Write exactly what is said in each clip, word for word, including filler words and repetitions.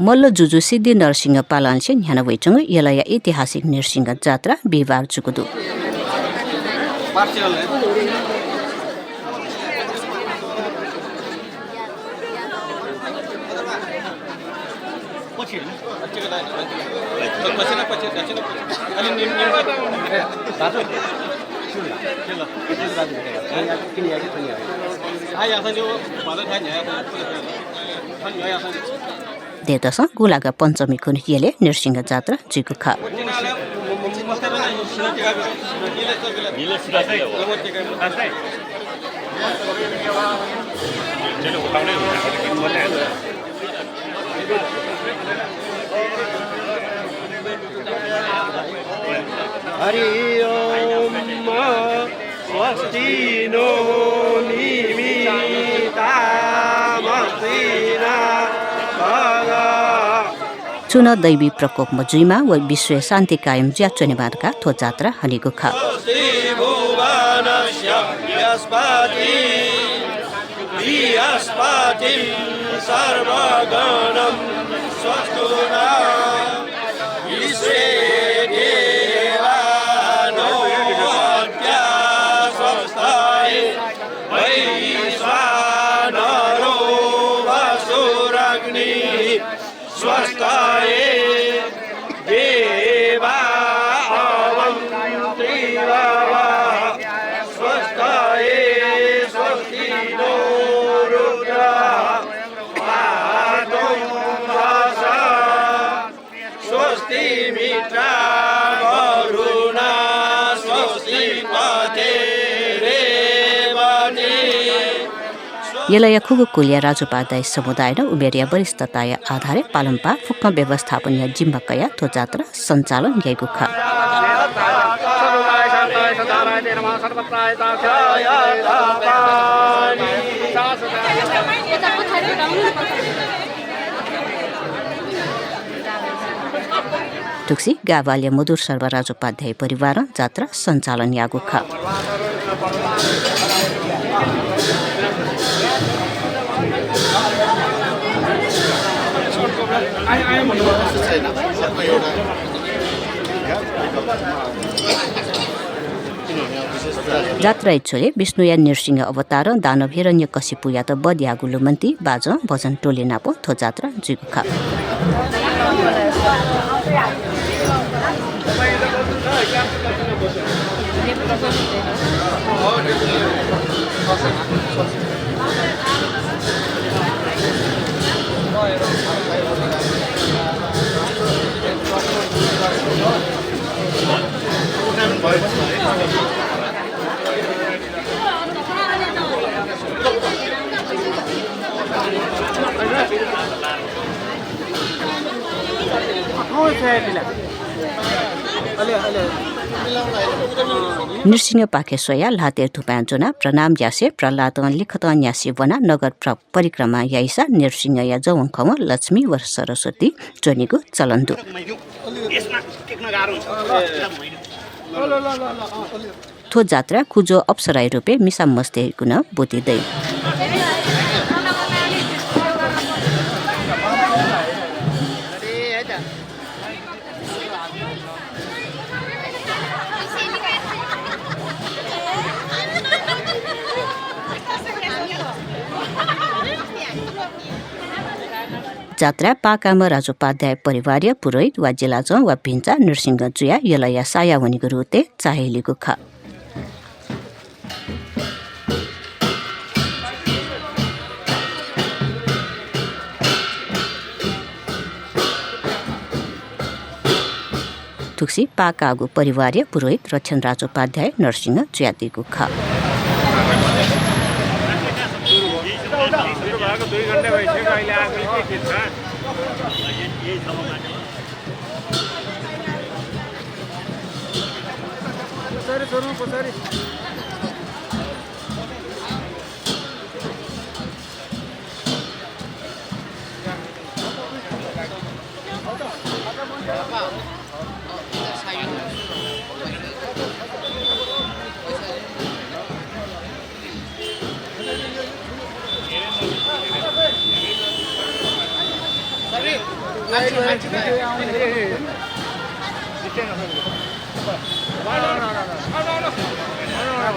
मल्ल जुजु सिद्धि नरसिंह पालंनिसें न्ह्याना वइच्वंगु यलया ऐतिहासिक नृसिंह जात्रा बिहिबार जूगु दु। दँय्‌दसं गुंलागा पञ्चमी खुन्हु यलय् नृसिंह जात्रा जुइगु खः। हरि ओम। स्वस्ति नो निमित्तामस्ति न भग। छुं नं दैवी प्रकोप मजुइमा व विश्वय् शान्ति कायम जुयाच्वनेमा धकाः थ्व जात्रा हनीगु खः। स्वस्ति भुवनस्य बृहस्पति बृहस्पतिं सर्वगणं स्वस्तुना। विश्वे देवा नो अद्या स्वस्ताये वैश्वानरो वसुरग्निः स्वस्ताये देवा अवन्तिरवः स्वस्ताये स्वस्ति नो रुद्रः पातुं वसः। स्वस्ति मित्रा वरुणा स्वस्ति पथे रेवती। यलया खुगू कुलया राजोपाध्याय समुदायनं उमेरया वरिष्ठताया आधारय् पालंपाः फुक्कं व्यवस्थापनया जिम्मा कयाः थ्व जात्रा सञ्चालन याइगु खः। थुगुसी गाभालया मधुर शर्मा राजोपाध्याय परिवारं जात्रा सञ्चालन याःगु खः। जात्राया झ्वलय् विष्णुया नृसिंह अवतारं दानव हिरण्यकशिपुयात वध याःगु लुमन्ति बाजं भजन टोली नाप थ्व जात्रा जुइगु खः। नृसिंहपाखे स्वयाः ल्हातय् धुपाँय् ज्वनाः प्रणाम यासें प्रह्लादं लिखतं न्यासि वनाः नगर प्र-, परिक्रमा याइसा नृसिंहया जवंखवं लक्ष्मी व सरस्वती ज्वनीगु चलन दु। थ्व जात्राय् कुजो अप्सराया रूपय् मिसा मस्तय्‌गु नं ब्वति दइ। जात्राय् पाकाम्ह राजोपाध्याय परिवारया पुरोहित वा जिलाजं वा भिन्चा नृसिंह जुयाः यलया सायावनीगु रूतय् चाःहिलीगु खः। थुगुसी पाकाःगु परिवारया पुरोहित रक्षण राजोपाध्याय नृसिंह जुयादीगु खः।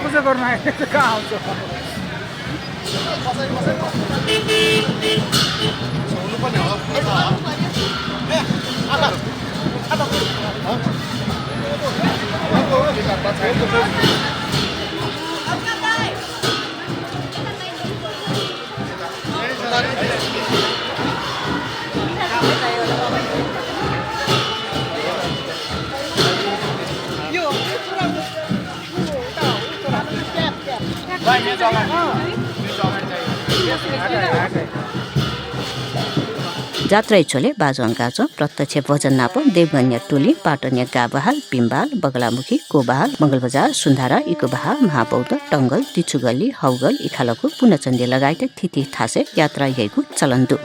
पूजा गर्न आएको कहाँ आउँछ? जात्राया झ्वलय् बाजं गाजं, प्रत्यक्ष भजन नाप देवगनया टोलिं, पाटनया गाबहाल, पिम्बाल, बगलामुखी, कोबहाल, मंगलबजार, सुन्धारा, इकोबहाल, महाबौद्ध, टंगल, तिछुगल्ली, हौगल, इखालकु, पूर्णचण्डी लगायत थीथी थासय् यात्रा याइगु चलन दु।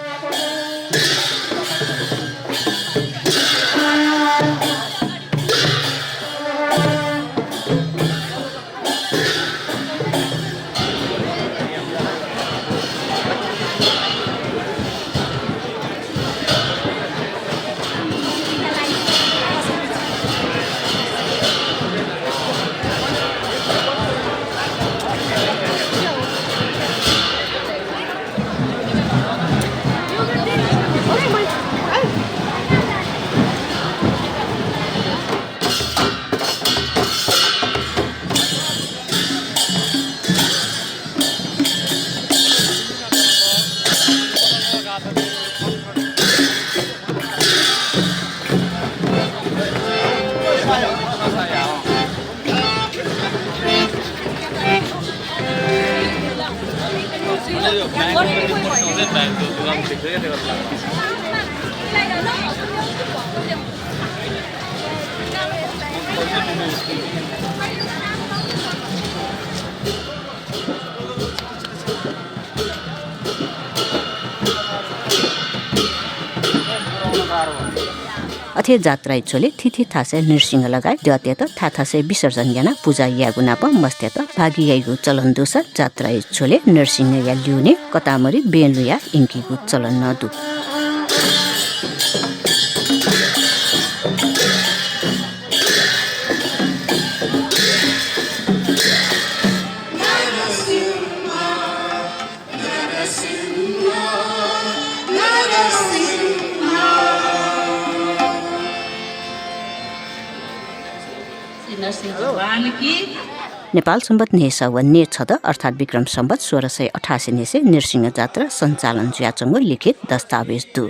अथे जात्राया झ्वलय् थीथी थासय् नृसिंह लगायत द्यःतय्त थाथासय् विसर्जन यानाः पुजा यायेगु नाप मस्तय्त भागी याइगु चलन दुसा जात्राया झ्वलय् नृसिंहया ल्यूने कतामरी बँय् लुयाः यंकीगु चलन नं दु। नेपाल संवत् न्हय्‌सः व न्हय्‌छद अर्थात् विक्रम संवत् सोह्र सय अठासी न्हय्‌सय् नृसिंह जात्रा सञ्चालन जुयाच्वंगु लिखित दस्तावेज दु।